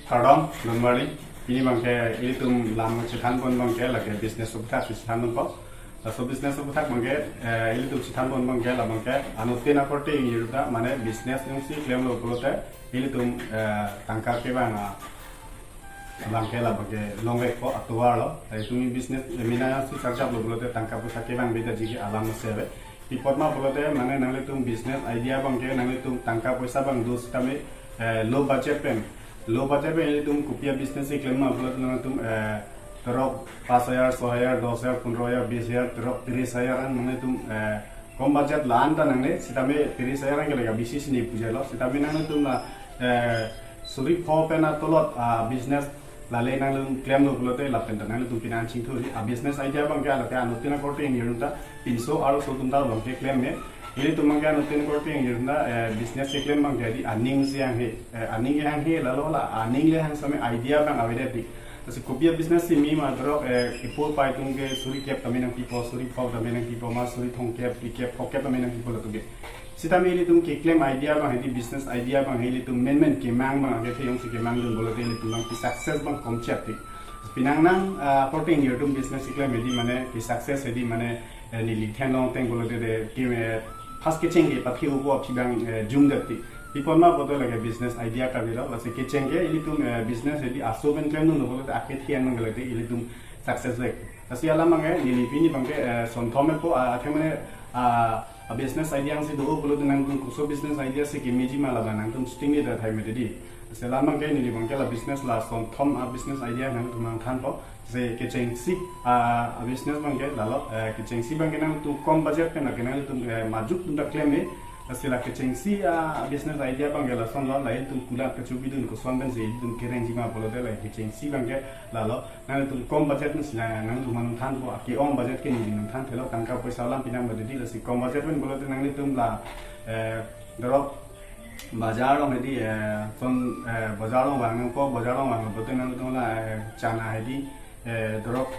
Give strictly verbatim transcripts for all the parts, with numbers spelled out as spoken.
Kardom, good morning. Pini abangke ilitum lam chethan pon abangke lake business aputhak chethan ponpo. Laso business aputhak abangke, eh, ilitum chethan pon abangke la abangke anuttin akorte ingjir ta mane business jongsi klemlo pulote ilitum, eh, tangka kevang a abangke la abangke longvekpo atovar lo. Ilitum business, eh, mena jongsi charjaplo pulote tangka poisa kevang beda jigi alam ase ave. Pi apot ma pulote mane nanglitum business idea abangke nanglitum tangka poisa abang do sitame, eh, low budget pen. Low budget pen ilitum kopi a business si klem ma pulote nanglitum, eh, terok pas hajar, so hajar, dos hajar, pondro hajar, bis hajar, terok tris hajar an nanglitum, eh, kom budget la-an ta nangne sitame tris hajar an ke lega bisi sini puja lo. Sitame nanglitum la, eh, suri pho pen atolot, ah, business lale nanglitum klemlo pulote lapen ta nanglitum pini an chingthur a business idea abangke alake anuttin akorte ingjir ta pinso aro so atum ta abangke klem me. Ilitum abangke anuttin akorte ingjir ta, eh, business keklem abangke di aning si hanghe, eh, aning ke hanghe lalo la aning le hang same idea abang avedet di. Lasi kopi a business si mi ma terok, eh, ipo pai atum ke suri kep tame nangpipo, suri pho tame nangpipo ma, suri thomkep, phlikep, phokep tame nangpipo latum ke. Sitame ilitum keklem idea abang hedi business idea abang ilitum menmen kemang abang ake theyong si kemang dun pulote ilitum abang ki success abang komchet ti. Pini an nang, ah, akorte ingjir atum business keklem hedi mane ki success hedi mane, eh, neli thenlong ateng pulote de ki, eh, first kecheng ke pathe upo aphi abang, eh, jumdet ti. Pi apot ma pulote lake business idea kavelo, lasi kecheng ke ilitum, eh, business hedi aso pen klemdunlo pulote akethe an abang lake ilitum success vek. Lasi alam abangke neli pini abangke, eh, son thom po, ah, athe mane, ah, a business idea jongsi do pulote nangtum koso business idea si kemeji ma labang nangtum sting ni da thai mete di. Lasi alam abangke neli abangke la business la son thom a business idea nangtum nangthanpo. Si kechengsi, ah, a business abangke lalo, eh, kechengsi abangke nangtum kom budget pen lake nangtum, eh, majok atum ta klem me. Lasi la kechengsi, ah, business idea abangke lason lo, la ilitum kulat kachubidun koson pen si ilitum kerengji ma pulote la kechengsi abangke lalo. Nangtum kom budget pen si la nangtum nangthanpo, ake-ong budget ke neli nangthanthelo, tangka poisa alam pini an mati di. Lasi kom budget pen pulote nangtum la, eh, terok bajar along hedi, eh, son, eh, bajar along vang nangpo, bajar along vang pulote nangtum la, eh, chana hedi, eh, terok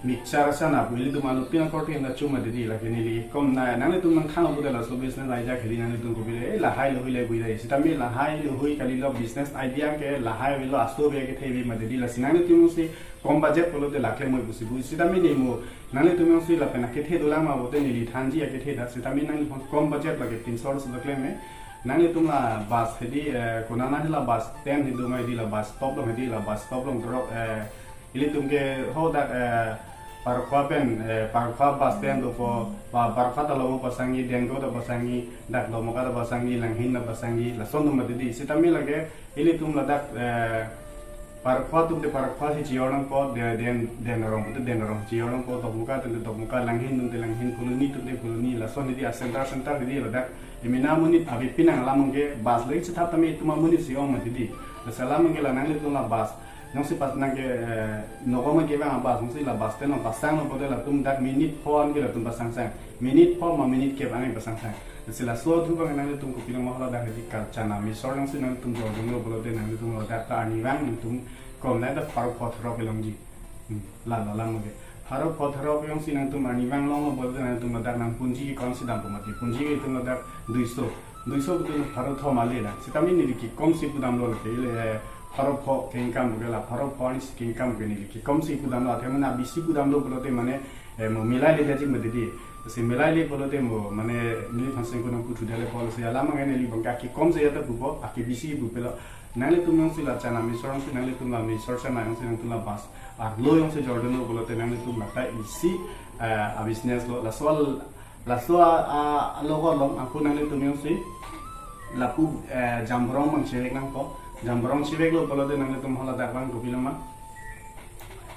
mixture chana pu ilitum anuttin akorte ingjir ta chuma di di lake neli kom na nangtum nangthanlo pulote laso business idea hedi nangtum kopi le, eh, lahai lohui le bui dai. Sitame lahai lohui kalilo business idea ke lahai avelo aso ave kethe ave mati di lasi nangtum si kom budget pulote la klem moi pusi bui. Sitame ne mo nanglitum jongsi lapen akethe dolang ma pulote neli thanji akethe ta. Sitame nangli kom budget lake pinso arloso ta klem me. Nanglitum la bus hedi, eh, konat na hedi la bus stand hedi ma hedi la bus stop along hedi la bus stop along terok, eh, ilitum ke hadak, eh, Parkhowa pen, eh, Parkhowa bus stand dopo, ba Parkhowa ta Longmo pasangji, Dengko ta pasangji, dak Domoka ta pasangji, Langhin ta pasangji, lason atum mati di. Sitame lake ilitum ladak, eh, Parkhowa atum te Parkhowa si chijor nangpo, de-, Den, Den Arong atum te Den Arong chijor nangpo, Domoka atum te Domoka, Langhin atum te Langhin, Phuloni atum te Phuloni, lason hedi a center center hedi ladak. Emena amonit ave pinang alam abangke bus le chethap tame itum amonit si ong mati di. Lasi alam abangke la nanglitum la bus jongsi pas nangke, eh, nokoma kevang a bus jongsi la bus stand along pasanglo pulote latum dak minute pho an ke latum pasangsang. Minute pho ma minute kep an pasangsang. Lasi laso atum abang nangtum kopilo ma hala dak hedi kal chana misor jongsi nangtum jordunlo pulote nangtum ladak ta arnivang nangtum kom na dak pharo pho throk kelongji. Hmm, la la lam ke. Pharo pho throk jongsi nangtum arnivang longlo pulote nangtum ladak nang punji ke konsi dampo mati. Punji ke itum ladak duiso. Duiso itum pharo thom ale dak. Sitame neli kekom si pudamlo lake, ile, eh, pharo pho ke income ke la, pharo pho ani si ke income ke neli kekom si pudamlo. Athe mane bisi pudamlo pulote mane, eh, mo milai le daji mati di. Si milai le pulote mo mane neli thansing kunang kuthu dale pol si alam abangke neli abangke kekom si ya ta pupo, ake bisi pupelo. Nanglitum jongsi la chana misor jongsi nanglitum la misor chana jongsi nangtum la bus arlo jongsi jordunlo pulote nanglitum la ta isi, eh, a business lo. Laso al-, laso a, a, alogot along ako nanglitum jongsi lapu, eh, jamborong abang chevek nangpo. Jamborong cheveklo pulote nanglitum hala dak abang kopilo ma,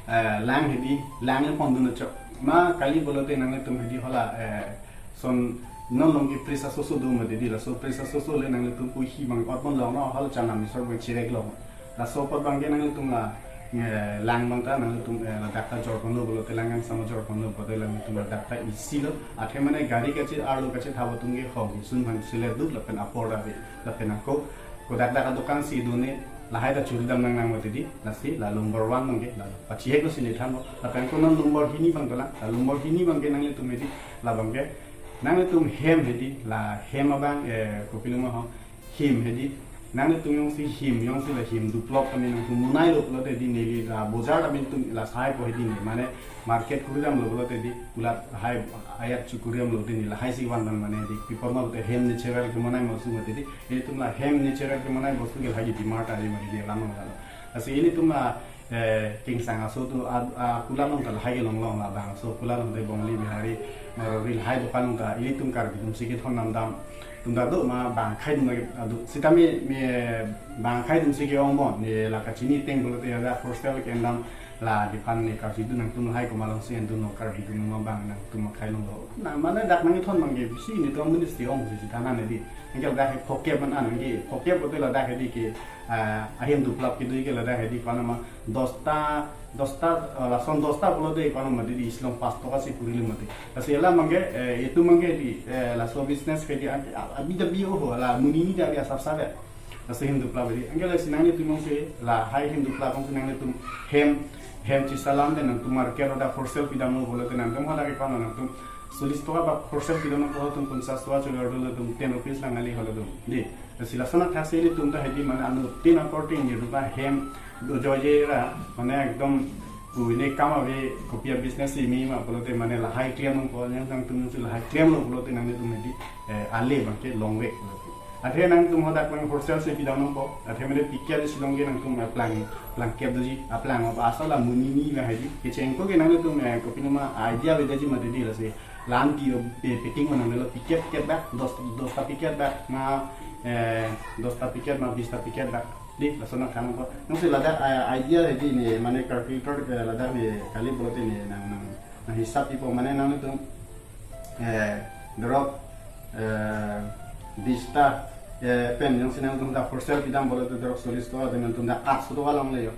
eh, lang hedi, lang le pondun chok. Ma kali pulote nanglitum hedi hala, eh, son non along ke prisa soso do mati di laso prisa soso le nanglitum puhi abang ot pon longlo hala chana misor abang chirek long. Laso apot abangke nanglitum la, eh, lang abang ta nanglitum, eh, ladak ta jor ponlo pulote lang kangsam jor ponlo pulote nanglitum ladak ta isi lo. Athe mane gari kache arlo kache thap atum ke hong sun bang sile duk lapen apor ave lapen ako kodak dak adokan si done lahai ta churi dam nang nang mati di, lasi la number one abangke la pachihek lo si neli thanlo, lapen ko non number hini abang dolang, la number hini abangke nanglitum hedi, la abangke nanglitum hem hedi, la hem abang, eh, kopilo ma ho, him hedi, Nanglitum jongsi hem, jongsi la hem duplok tame nangtum munailo pulote di neli la bojar tame tum la sai po hedi ne, mane market kuriram lo pulote di, kulat hai ayat chu kuriram lo di ne, lahai si van van mane di, pipor ma pulote hem natural kemonai bostu mati di, ilitum la hem natural kemonai bostu ke lahai di demand ari mati di, lam lo. Lasi ilitum la eh, Kingsang aso tu a, a, kulat along ta lahai kelong long, labang aso kulat along te Bongali, Bihari, Marwari lahai dokan along ta ilitum Karbi atum si kethon namdam atum ta do ma bang akhai atum lake ado. Sitame me bang akhai atum si ke-ong bon, ne la kachini ateng pulote ya da for sale ke-endam, la diphan ne Karbi atum nangtum lahai komat along si endun lo, Karbi atum ma bang nangtum akhai longlo. Na mane dak nangkethon abang ke bisi netum amonit si ong si than-an ne di. Anke ladak he phokep man an, anke phokep pulote ladak he di ke, ah, ahem duplap kedo ke ladak he di ko-an ma dosta, dosta, eh, lason dosta pulote ko-an mati di, isi along pas toka si puri le mati. Lasi la abang ke, eh, itum abang ke di, eh, laso business ke di, ah, ah, abi ta bi oho, la monit ni ta abi asap sabe. Lasi hem duplap di. Anke lasi nanglitum jongsi lahai hem duplap jongsi nanglitum hem, hem chisalam de nangtum market hadak for sale pidamlo pulote nangtum hadak ke ko-an nangtum solis toka bak for sale pidamlo pulote nangtum ponchas toka chojor dolo, nangtum ten rupees lang kali holo dolo. Di. Lasi lason athak si ilitum ta he di mane anuttin akorte ingjir atum ta hem dojoje ra mane ekdom pu ne kam ave, kopi a-business si me ma pulote mane lahai klem nangpo, nangtum si lahai klemlo pulote nanglitum he di, eh, ale abang ke longvek pulote. Athe nangtum hadak abang for sale si pidam nangpo, athe mane pikia di silong ke nangtum, eh, plang, plangkep doji, aplang apa asal la monit ni abang he di. Kecheng ko ke nanglitum, eh, kopi nama idea avedet ji mati di lasi. Lam pi, eh, packing ko nanglo, piket, piket bak, dos, dosta piket bak, ma, eh, dosta piket ma, bista piket bak. Di, lason athak ko. Jongsi ladak, eh, idea he di ne, mane calculator, eh, ladak ne, kali pulote ne, nang, nang, nang hisap ipo mane nangtum, eh, dorok, eh, bista, eh, pen, jongsi nangtum dak for sale pidam pulote dorok solis toka, nangtum dak atso toka longle jo.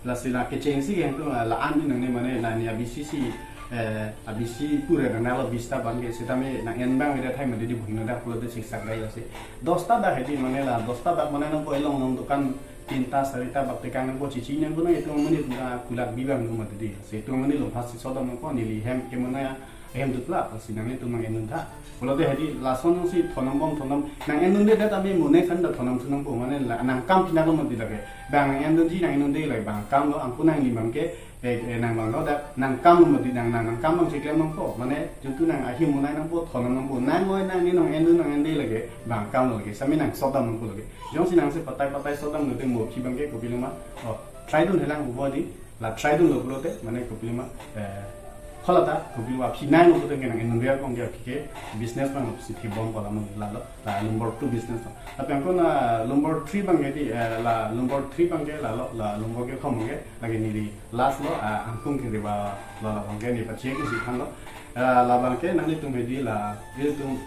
Lasi la kecheng si ke nangtum la an di nangne mane la ne abisi si, eh, abisi pura nang lo bista abang ke sitame nang en abang ida thai mati di buhino dak pulote siksak dai lasi. Dosta dak he di mane la dosta dak mane nangpo elong nang dokan tinta sarita bak tekang nangpo chichi nangpo nang itum amonit na kulat bi abang do mati di. Lasi itum amonit lo phasi sodam nangpo neli hem kemonai hem duplap lasi nanglitum nang endun tha. Pulote he di lason si thon nang bom thon nang nang endunde dak tame monai san dak thon nang thu nangpo mane la nang kam pina lo mati lake. Bang nang endunji nang endunde lake bang kam lo angku nangli abang ke, eh, eh, nang abang lo dak nang kam lo mati nang nang nang kam abang si klem nangpo mane juntu nang ahem monai nangpo thon nang nangpo nang oi nang ni nang endun nang ende lake bang kam lo lake sami nang sodam nangpo lake. Jongsi nang si patai patai sodam nangte mo khi abang ke kopi loma. Oh, try dun helang ubo di. La try dunlo pulote, mane kopi loma, eh, hala ta, kopi loma aphi nanglo pulote nang endun biar kong dia ke business abang si thibom kola mung lalo, la number two business. Tapi angko na number three abang ke di, eh, la number three abang ke lalo, la number ke khom ke, lake neli last lo, ah, angkung ke riba lo la abang ke ne pachek si thanlo. Eh, la abang ke nanglitum he di la, ilitum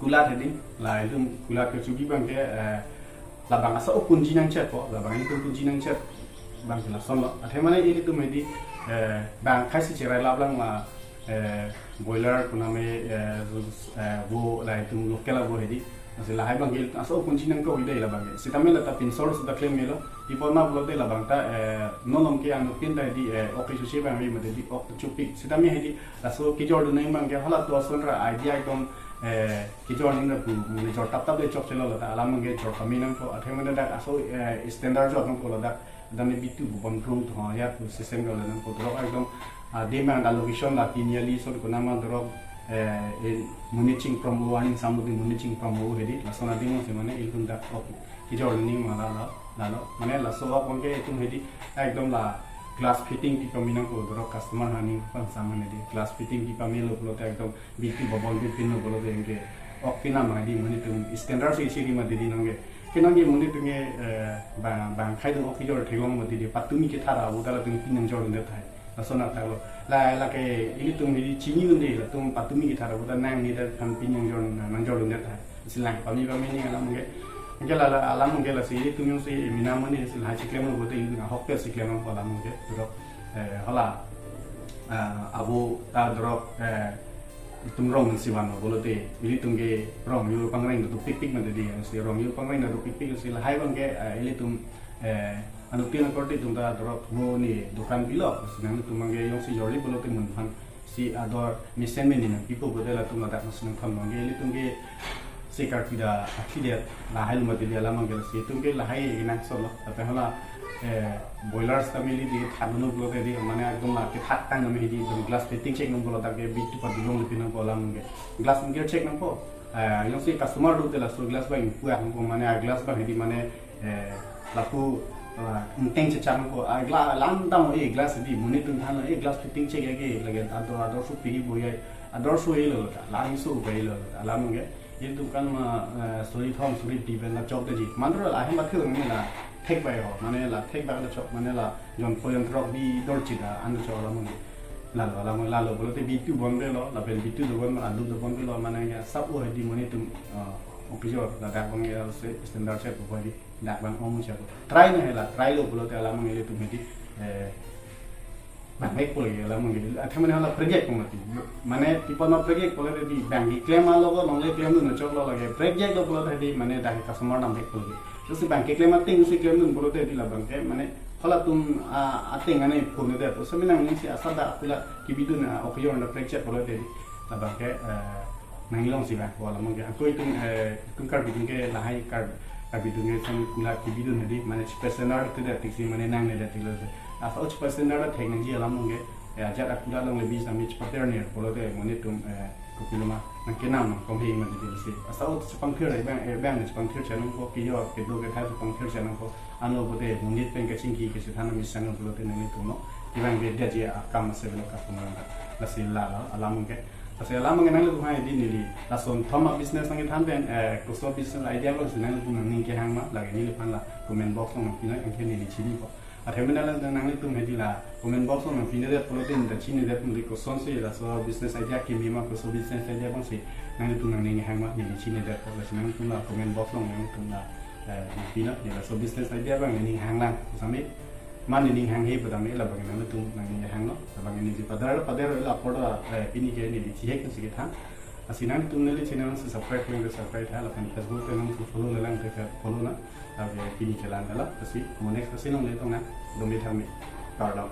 kulat he di, la ilitum kulat kechobi abang ke, eh, labang asa o punji nangchet po, labang ilitum punji nangchet abang ke lason lo. Athe mane ilitum he di, eh, bang akhai si cherai lap lang ma, eh, boiler puname, eh, eh, vo la itum local vo he di. Lasi lahai abang ke ilitum asa o punji nangkok ide labang ke. Sitame la ta pinsor sudah klem melo. Ipon ma pulote labang ta, eh, non along ke anuttin ta he di, eh, ok isu si abang ave mati di ok chupik. Sitame he di laso kejor dun nang abang ke hala tu ason ra idea ekdom, eh, kejor nang ra pu, mane jor tap tap le chokche lo la ta alam abang ke jor kami nangpo, athe mane dak aso, eh, standard jor nangpo lo dak, dak ne bitu bu bon prung to ya pu system ka le nangpo dorok ekdom, ah, demand allocation la tin yali son ko nama dorok, eh, in monit chingprom o aning samudi monit chingprom o he di, lason adim si mane ilitum dak ok kejor ning ma la la, lalo, mane laso ok abang ke itum he di, ekdom la glass fitting pi pame nangpo dorok customer aning pangsam mane di, glass fitting pi pamelo pulote ekdom Bitu babon bi pinlo pulote anke ok pinam mati di monit atum standard si isi ri mati di nang ke. Ke nang ke monit atum ke, eh, bang, bang akhai atum ok kejor theklong mati di patumi kethara avo ta latum pin nangjor dunde tahai. Lason athak lo. La, lake ilitum he di chini dunde latum patumi kethara avo ta nang ni ta than pin nangjor, nangjor dunde tahai. Silang pame pame ni alam ke. Anke la, la alam ke lasi ilitum jongsi mena mani si lahai si klemlo pulote ilitum ahok pe si klemlo alam ke. Dorok, eh, hala, eh, avo ta dorok, eh, itum rong si vanlo pulote ilitum ke rong yo pangreng dopik pik mati di, si rong yo pangreng dopik pik si lahai abang ke, eh, ilitum, eh, anuttin akorte atum ta dorok mo ne dokan pilo, si nangtum abang ke jongsi jorli pulote mun aphan si ador mesen meni nangpipo pulote latum ladak si nangthon abang ke ilitum ke Sikar pida akhli dia lahai luma dia alam angke si itum ke lahai inang solo. Tapi hala eh, boilers kami li di thadunu pulote di mane ekdom la ke thak tang kami di glass fitting check nang pulo tak ke bitu padulong lepi nangpo alam angke. Glass angke check nangpo. Eh, yang si customer do te laso glass bang puak nangpo mane glass bang di mane eh, lapu eh, inteng chechang ko ah, gla lam dam eh glass di monit atum than eh glass fitting check ke lagi ador ador su pigi boyai ador su ilo ta lang su bai lo ta alam angke itum kan ma eh, suri thom suri di ben la chok de ji mandro la hem ba thil ni la thek bai ho mane la thek bai la chok mane la jon po jon trok di dor chi da an chok alam angke lalo alam lalo pulote bitu bon belo lapen bitu dobon alu dobon belo mane ya sab o di monit atum eh, opijor la dak bang ya se standard set ko di dak bang ong siya ko try na hela try lo pulote alam angke itum hedi eh bang ek pulo alam angke athe mane hala project ko mati mane tipo na project pulote di bang keklem alo ko longle klemdun chok lo lagi project lo pulote di mane dak customer nam ek pulo. Terus bang keklem ateng si klemdun pulote di la bang ke mane halatum ah, ateng ane phone de to sami nangning si asada pula kibidun ah, okiyor na project pulote di la bang ke eh, nanglong si bang ko alam angke ako itum eh, itum Karbi atum ke lahai Kar Karbi atum ke sam kula kibidun hedi mane chipasendar te da tiksi mane nangne da tilo se asa o chipasendar da thek nangji alam angke ya ajat akula longle bis ami chipater ne pulote monit atum eh, kopiloma nang kenam nang kom hei mane tilo se asa o chipangthir eh, bang eh, bang chipangthir chanung ko kiyo kedo ketha chipangthir chanung ko ano pulote monit pen kachingki kachethan ami sang pulote nanglitum no kibang ke dia ji akam ase belo customer da lasi la la alam angke Ase alam angke nanglitum hai di neli lason thom a business nangkethan pen eh koso business idea lo si nanglitum nangning kehang ma lagi neliphan la comment box along nangpinoi angke neli chinipo. Athe mena la nanglitum hedi la comment box along nangpinoi det pulote neli chini det muli kosonsi laso business idea kimi ma koso business idea bang si nanglitum nangning kehang ma neli chini det lasi nanglitum la comment box along nanglitum la eh nangpinoi neli laso business idea bang neli hang lang sami ma neli hang he pada me la bang nanglitum nangning hang lo la bang neli padar padar la porda eh pini ke neli chihek si kethan. Asi nanglitum neli channel si subscribe lang subscribe ha lapen Facebook te nang follow lang te follow na. Tapi pini ke lang la asi mo next asi nongle tong na domi thami. Kardom.